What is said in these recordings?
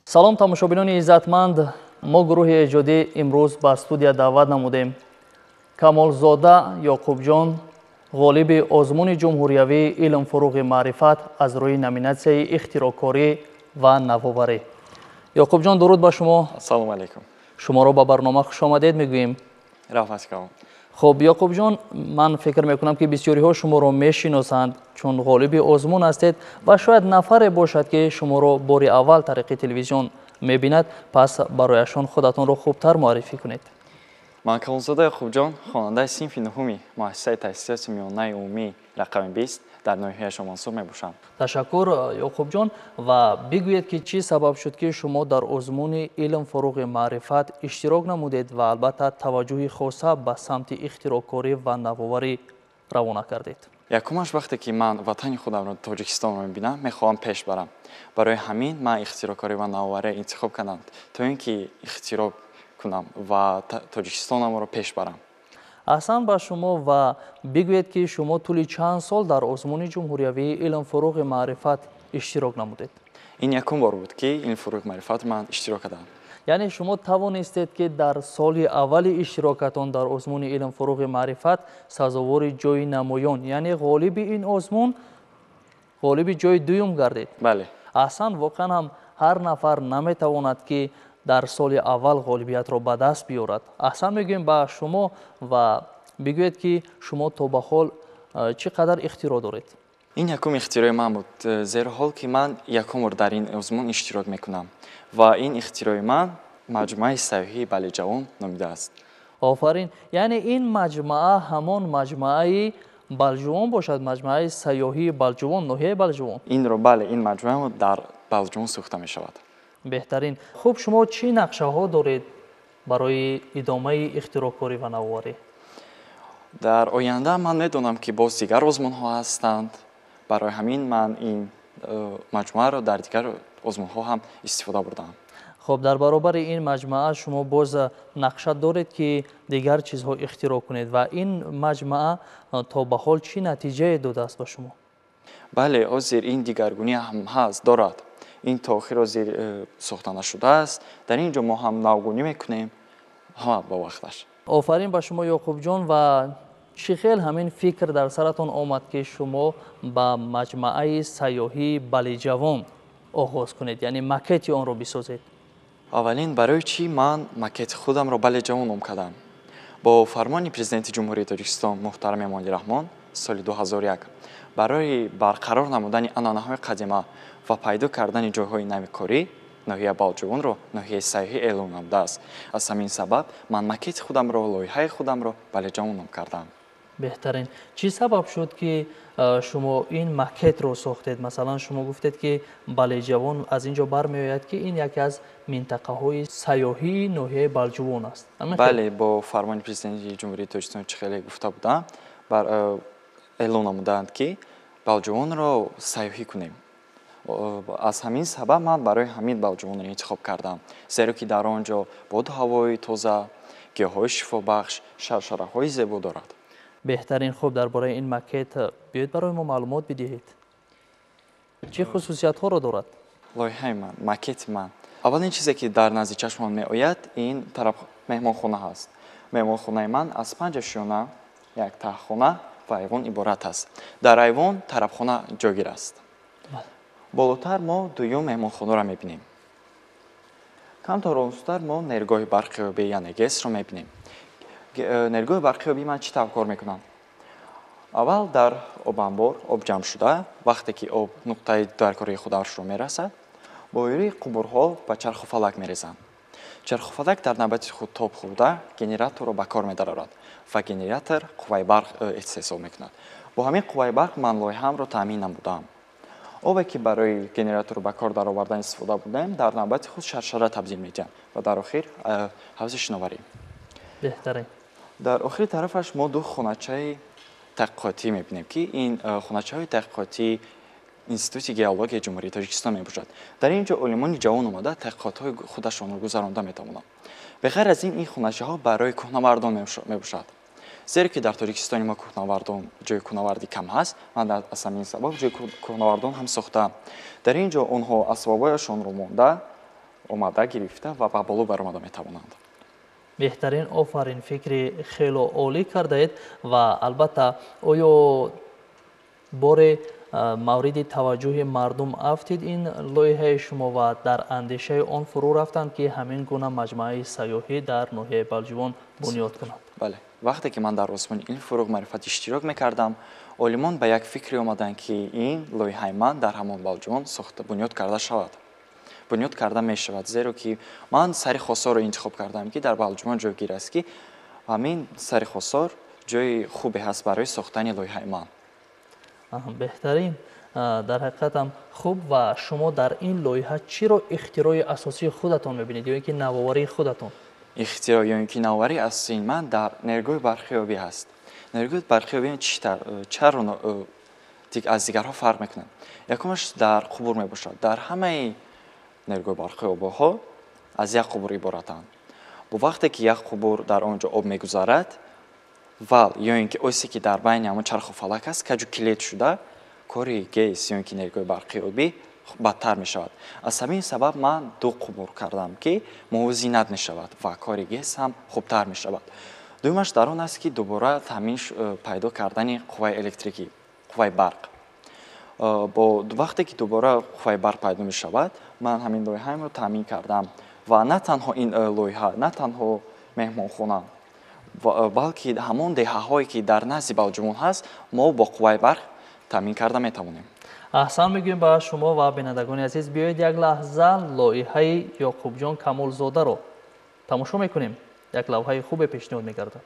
Салом, тамошобинони иззатманд. Мо гурӯҳи эҷодӣ имрӯз ба студия даъват намудем Камолзода Ёқубҷон, ғолиби озмуни ҷумҳуриявии «Илм фуруғи маърифат» аз рӯи номинатсияи ихтироъкорӣ ва навоварӣ. Ёқубҷон, дуруд ба шумо. Ассалому алайкум. Шуморо ба барнома хушомадед мегӯем. Раҳмат калом. Хуб, Ёқубҷон, ман фикр мекунам, ки бисёриҳо шуморо мешиносанд, чун ғолиби озмун ҳастед, ва шояд нафаре бошад, ки шуморо бори аввал тариқи телевизион мебинад. Пас барояшон худатонро хубтар муаррифӣ кунед. Ман Камолзода Ёқубҷон, хонандаи синфи нуҳуми муассисаи таҳсилоти миёнаи умумӣ рақами 20 дар ноҳияи Шомансур мебошам. Ташаккур, Ёқубҷон. Ва бигӯед, ки чӣ сабаб шуд, ки шумо дар озмуни «Илм фуруғи маърифат» иштирок намудед ва албатта таваҷҷӯҳи хоса ба самти ихтироъкорӣ ва навоварӣ равона кардед? Якумаш, вақте ки ман ватани худамро, Тоҷикистонро мебинам, мехоҳам пеш барам. Барои ҳамин ман ихтироъкорӣ ва навоварӣ интихоб кардам, то ин ки ихтироъ кунам ва Тоҷикистонамро пеш барам. Аҳсан ба шумо. Ва бигӯед, ки шумо тӯли чанд сол дар озмуни ҷумҳуриявии «Илм фуруғи маърифат» иштирок намудед? Ин якум бор буд, ки «Илм фуруғи маърифат» ман иштирок кардам. Яъне шумо тавонистед, ки дар соли аввали иштирокатон дар озмуни «Илм фуруғи маърифат» сазовори ҷои намоён, яъне ғолиби ин озмун, ғолиби ҷои дуюм гардед. Бале. Аҳсан. Воқеан ҳам ҳар нафар наметавонад, ки дар соли аввал ғолибиятро ба даст биёрад. Аҳсан мегӯем ба шумо. Ва бигӯед, ки шумо то ба ҳол чӣ қадар ихтироъ доред? Ин якум ихтирои ман буд, зеро ҳол ки ман якум бор дар ин озмун иштирок мекунам ва ин ихтирои ман маҷмӯаи сайёҳии Балиҷавон номидааст. Офарин! Яъне ин маҷмаа ҳамон маҷмааи Балҷувон бошад, маҷмӯаи сайёҳии Балҷувон, ноҳияи Балҷувон? Инро, бале, ин маҷмӯа дар Балҷувон сохта мешавад. Беҳтарин. Хуб, шумо чӣ нақшаҳо доред барои идомаи ихтироъкорӣ ва навоварӣ? Дар оянда ман медонам, ки боз дигар озмунҳо ҳастанд. Барои ҳамин ман ин маҷмӯаро дар дигар озмунҳо ҳам истифода бурдам. Хуб, дар баробари ин маҷмаа шумо боз нақша доред, ки дигар чизҳо ихтироъ кунед? Ва ин маҷмаа то ба ҳол чӣ натиҷае додааст ба шумо? Бале, ҳозир ин дигаргунӣ ҳам ҳаст, дорад. Ин то охир ҳозир сохта нашудааст. Дар ин ҷо мо ҳам навгунӣ мекунем, ҳама ба вақташ. Офарин ба шумо, Ёқубҷон. Ва чӣ хел ҳамин фикр дар саратон омад, ки шумо ба маҷмааи сайёҳии Балиҷавон оғоз кунед, яъне макети онро бисозед? Аввалин, барои чӣ ман макети худамро Балиҷавон ном кардам? Бо фармони Президенти Ҷумҳурии Тоҷикистон муҳтарам Эмомалӣ Раҳмон соли 2001 барои барқарор намудани анъанаҳои қадима ва пайдо кардани ҷойҳои нави корӣ ноҳияи Балҷувонро ноҳияи сайёҳӣ эълон намудааст. Аз ҳамин сабаб ман макети худамро, лоиҳаи худамро Балиҷавон ном кардам. Беҳтарин. Чӣ сабаб шуд, ки шумо ин макетро сохтед? Масалан, шумо гуфтед, ки Балиҷавон аз ин ҷо бармеояд, ки ин яке аз минтақаҳои сайёҳии ноҳияи Балҷувон аст. Бале, бо фармони Президенти Ҷумҳурии Тоҷикистон, чӣ хеле гуфта будам, эълон намудаанд, ки Балҷувонро сайёҳӣ кунем. Аз ҳамин сабаб ман барои ҳамин Балҷувонро интихоб кардам, зеро ки дар он ҷо боду ҳавои тоза, гиёҳҳои шифобахш, шаршараҳои зебо дорад. Беҳтарин. Хуб, дар бораи ин макет биёед, барои мо маълумот бидиҳед, чӣ хусусиятҳоро дорад? Лоиҳаи ман, макети ман, аввалин чизе, ки дар назди чашмон меояд, ин тараф меҳмонхона ҳаст. Меҳмонхонаи ман аз панҷ ошёна, як таҳхона ва айвон иборат аст. Дар айвон тарабхона ҷойгир аст. Болотар мо дуюм меҳмонхонаро мебинем. Камтар ростутар мо нергоҳи барқи обӣ, яъне ГЭСро мебинем. Нергоҳи барқи обӣ ман чӣ тавр кор мекунам? Аввал дар обанбор об ҷамъ шуда, вақте ки об нуқтаи даркории худашро мерасад, бо ёрии қубурҳо ба чарху фалак мерезанд. Чарху фалак дар навбати худ тоб хӯрда, генераторро ба кор медарорад ва генератор қувваи барқ истеҳсол мекунад. Бо ҳамин қувваи барқ ман лоиҳаамро таъмин намудаам. Обе, ки барои генераторро ба кор даровардан истифода бурдаем, дар навбати худ шаршара табдил медиҳанд ва дар охир ҳавзи шиноварӣ. Беҳтарин. Дар охири тарафаш мо ду хоначаи таҳқиқотӣ мебинем, ки ин хоначаҳои таҳқиқотии Институти геологияи Ҷумҳурии Тоҷикистон мебошад. Дар ин ҷо олимони ҷавон омада, таҳқиқотҳои худашонро гузаронда метавонанд. Беғайр аз ин, ин хоначаҳо барои кӯҳнавардон мебошад, зеро ки дар Тоҷикистони мо кӯҳнавардон, ҷои кӯҳнавардӣ кам ҳаст. Ман аз ҳамин сабаб ҷои кӯҳнавардон ҳам сохтаам. Дар ин ҷо онҳо асбобҳояшонро монда, омада гирифта ва ба боло баромада метавонанд. Беҳтарин, офарин, фикри хело олӣ кардаед. Ва албатта, оё боре мавриди таваҷҷӯҳи мардум афтид ин лоиҳаи шумо ва дар андешаи он фурӯ рафтанд, ки ҳамин гуна маҷмӯаи сайёҳӣ дар ноҳияи Балҷувон бунёд кунанд? Бале, вақте ки ман дар озмуни илм фурӯғ маърифат иштирок мекардам, олимон ба як фикре омаданд, ки ин лоиҳаи ман дар ҳамон Балҷувон сохта бунёд карда шавад. Бунёд карда мешавад, зеро ки ман сари Хосорро интихоб кардам, ки дар Балҷувон ҷойгир аст, ки ҳамин сари Хосор ҷои хубе ҳаст барои сохтани лоиҳаи ман. Беҳтарин, дар ҳақиқатам хуб. Ва шумо дар ин лоиҳа чиро ихтирои асосии худатон мебинед ё ин ки навоварии худатон? Ихтироъ ё ин ки навоварии асосии ман дар нерӯгоҳи барқи обӣ ҳаст. Нерӯгоҳи барқи обӣ чаро аз дигарҳо фарқ мекунад? Якумаш дар қубур мебошад. Дар ҳамаи нерӯгоҳи барқи обҳо аз як қубур иборатанд. Бо вақте ки як қубур дар он ҷо об мегузарад, вал ё ин ки осе ки дар байни ҳамон чарху фалак аст, каҷу килет шуда, кори ГЭС ё ин ки нерӯгоҳи барқи обӣ бадтар мешавад. Аз ҳамин сабаб ман ду қубур кардам, ки мувозинат мешавад ва кори ГЭС ҳам хубтар мешавад. Дуюмаш дар он аст, ки дубора таъмин пайдо кардани қувваи электрикӣ, қувваи барқ. Бо вақте ки дубора қувваи барқ пайдо мешавад, ман ҳамин лоиҳаамро таъмин кардам. Ва на танҳо ин лоиҳа, на танҳо меҳмонхона, балки ҳамон деҳаҳое, ки дар назди Балҷувон ҳаст, мо бо қувваи барқ таъмин карда метавонем. Аҳсан мегӯем ба шумо ва бинандагони азиз. Биёед як лаҳза лоиҳаи Ёқубҷон Камолзодаро тамошо мекунем. Як лавҳаи хубе пешниҳод мегардад.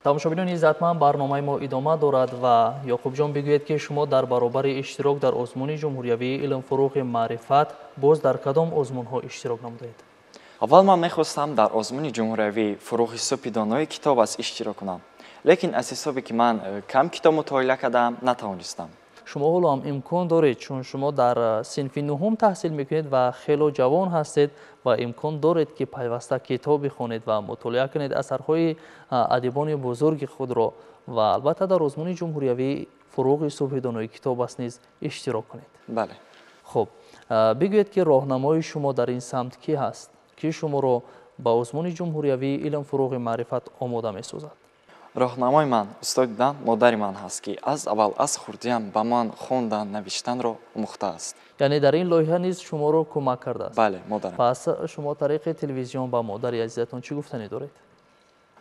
Тамошобинони иззатманд, барномаи мо идома дорад ва Ёқубҷон, бигӯед, ки шумо дар баробари иштирок дар озмуни ҷумҳуриявии илм фурӯғи маърифат боз дар кадом озмунҳо иштирок намудаед? Аввал ман мехостам дар озмуни ҷумҳуриявии фурӯғи субҳи донои китоб аст иштирок кунам, лекин аз ҳисобе ки ман кам китоб мутолиа кардам, натавонистам. Шумо ҳоло ҳам имкон доред, чун шумо дар синфи нуҳум таҳсил мекунед ва хело ҷавон ҳастед ва имкон доред, ки пайваста китоб бихонед ва мутолиа кунед асарҳои адибони бузурги худро ва албатта дар озмуни ҷумҳуриявии фурӯғи субҳи донои китоб аст низ иштирок кунед. Бале. Хуб, бигӯед, ки роҳнамои шумо дар ин самт кӣ ҳаст, ки шуморо ба озмуни ҷумҳуриявии илм фурӯғи маърифат омода месозад? Роҳнамои ман устоди ман, модари ман ҳаст, ки аз аввал, аз хурдиам ба ман хондан, навиштанро омӯхтааст. Яъне дар ин лоиҳа низ шуморо кӯмак кардааст? Бале, модарам. Пас шумо тариқи телевизион ба модари азизатон чӣ гуфтанӣ доред?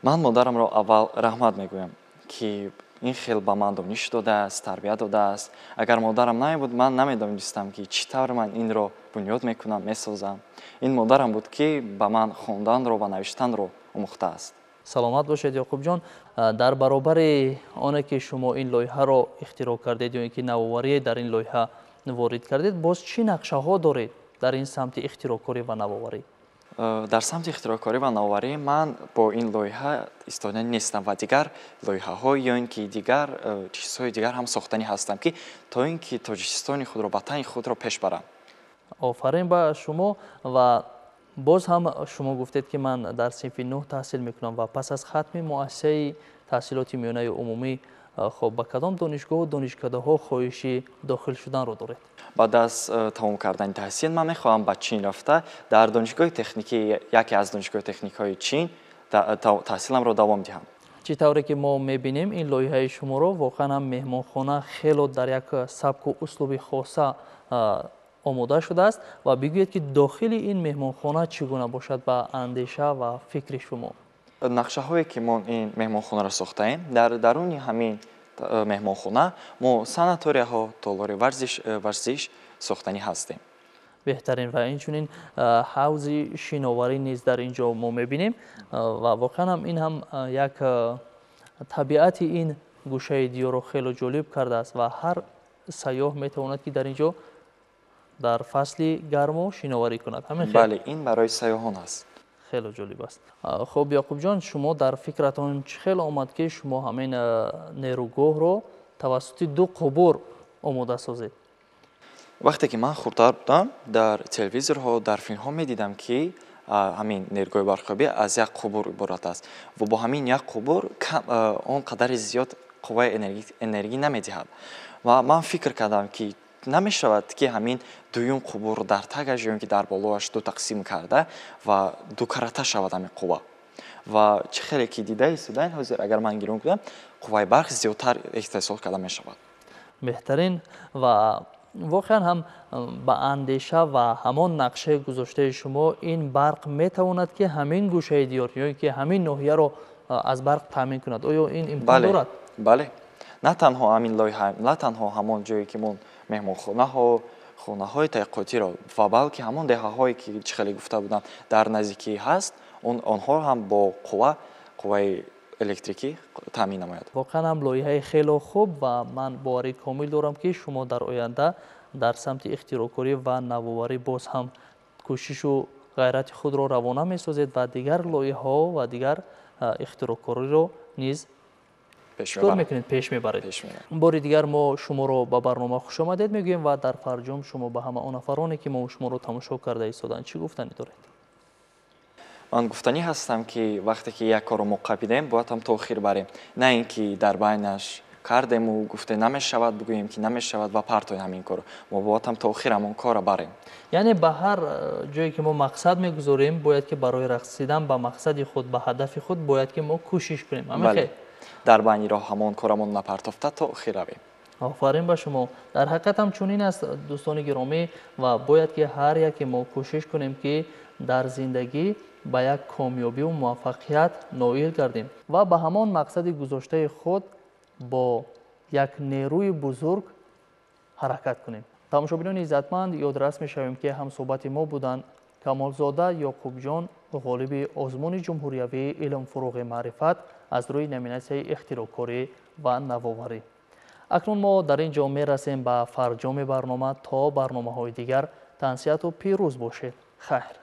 Ман модарамро аввал раҳмат мегӯям, ки ин хел ба ман дониш додааст, тарбия додааст. Агар модарам намебуд, ман намедонистам, ки чӣ тавр ман инро бунёд мекунам, месозам. Ин модарам буд, ки ба ман хонданро ва навиштанро омӯхтааст. Саломат бошед, Ёқубҷон. Дар баробари оне ки шумо ин лоиҳаро ихтироъ кардед ё ин ки навоварие дар ин лоиҳа ворид кардед, боз чӣ нақшаҳо доред дар ин самти ихтироъкорӣ ва навоварӣ? Дар самти ихтироъкорӣ ва навоварӣ ман бо ин лоиҳа истода нестам ва дигар лоиҳаҳо ё ин ки дигар чизҳои дигар ҳам сохтанӣ ҳастам, ки то ин ки Тоҷикистони худро, ватани худро пеш барам. Офарин ба шумо. Ва боз ҳам шумо гуфтед, ки ман дар синфи 9 таҳсил мекунам ва пас аз хатми муассисаи таҳсилоти миёнаи умумӣ, хоб, ба кадом донишгоҳу донишкадаҳо хоҳиши дохил шуданро доред? Баъд аз тамом кардани таҳсил ман мехоҳам ба Чин рафта дар донишгоҳи техникӣ, яке аз донишгоҳи техникҳои Чин таҳсиламро давом диҳам. Чӣ тавре ки мо мебинем, ин лоиҳаи шуморо воқеан ҳам меҳмонхона хело дар як сабку услуби хоса омода шудааст. Ва бигӯед, ки дохили ин меҳмонхона чӣ гуна бошад ба андеша ва фикри шумо? Нақшаҳое ки мо ин меҳмонхонаро сохтаем, дар даруни ҳамин меҳмонхона мо санаторияҳо, толори варзиш сохтанӣ ҳастем. Беҳтарин. Ва инчунин ҳавзи шиноварӣ низ дар ин ҷо мо мебинем ва воқеан ҳам ин ҳам як табиати ин гӯшаи диёрро хело ҷолиб кардааст ва ҳар сайёҳ метавонад, ки дар ин ҷо дар фасли гармо шиноварӣ кунад. Ҳамин хел? Бале, ин барои сайёҳон аст. Хело ҷолиб аст. Хуб, Ёқубҷон, шумо дар фикратон чӣ хел омад, ки шумо ҳамин нерӯгоҳро тавассути ду қубур омода созед? Вақте ки ман хурдтар будам, дар телевизорҳо, дар филмҳо медидам, ки ҳамин нерӯгоҳи барқобӣ аз як қубур иборат аст ва бо ҳамин як қубур он қадари зиёд қувваи энергӣ намедиҳад. Ва ман фикр кардам, ки намешавад, ки ҳамин дуюм қубур дар тагаш ё ин ки дар болоаш ду тақсим карда ва дукарата шавад ҳамин қувва. Ва чӣ хеле ки дида истодаед, ҳозир агар ман гирон кунам, қувваи барқ зиёдтар истеҳсол карда мешавад. Беҳтарин. Ва воқеан ҳам ба андеша ва ҳамон нақшаи гузоштаи шумо ин барқ метавонад, ки ҳамин гӯшаи диёр ё ин ки ҳамин ноҳияро аз барқ таъмин кунад. Оё ин имкон дорад? Бале, на танҳо ҳамин лоиҳа, на танҳо ҳамон ҷое ки мо меҳмонхонаҳо, хонаҳои таҳқиқотиро, ва балки ҳамон деҳаҳое ки чӣ хеле гуфта будам, дар наздикӣ ҳаст, онҳо ҳам бо қувваи электрикӣ таъмин намояд. Воқеан ҳам лоиҳаи хело хуб ва ман боварӣ комил дорам, ки шумо дар оянда дар самти ихтироъкорӣ ва навоварӣ боз ҳам кӯшишу ғайрати худро равона месозед ва дигар лоиҳаҳо ва дигар ихтироъкориро низ чикор мекунед, пеш мебаред. Бори дигар мо шуморо ба барнома хушомадед мегӯем ва дар фарҷом шумо ба ҳама он нафароне, ки мо шуморо тамошо карда истоданд, чӣ гуфтанӣ доред? Ман гуфтанӣ ҳастам, ки вақте ки як корро мо қапидем, бояд ҳам то охир барем, на ин ки дар байнаш кардему гуфте намешавад, бигӯем ки намешавад ва партоем ҳамин корро. Мо бояд ҳам то охир ҳамон корро барем. Яъне ба ҳар ҷое ки мо мақсад мегузорем, бояд ки барои расидан ба мақсади худ, ба ҳадафи худ бояд ки мо кӯшиш кунем. Ҳамин хел? Дар байни роҳ ҳамон корамон напартофта то охир равем. Офарин ба шумо. Дар ҳақиқат ҳам чунин аст, дӯстони гиромӣ, ва бояд ки ҳар яке мо кӯшиш кунем, ки дар зиндагӣ ба як комёбиву муваффақият ноил гардем ва ба ҳамон мақсади гузоштаи худ бо як нерӯи бузург ҳаракат кунем. Тамошобинони иззатманд, ёдрас мешавем, ки ҳамсӯҳбати мо буданд Камолзода Ёқубҷон, ғолиби озмуни ҷумҳуриявии илм фурӯғи маърифат аз рӯи номинатсияи ихтироъкорӣ ва навоварӣ. Акнун мо дар ин ҷо мерасем ба фарҷоми барнома. То барномаҳои дигар тансиҳату пирӯз бошед. Хайр.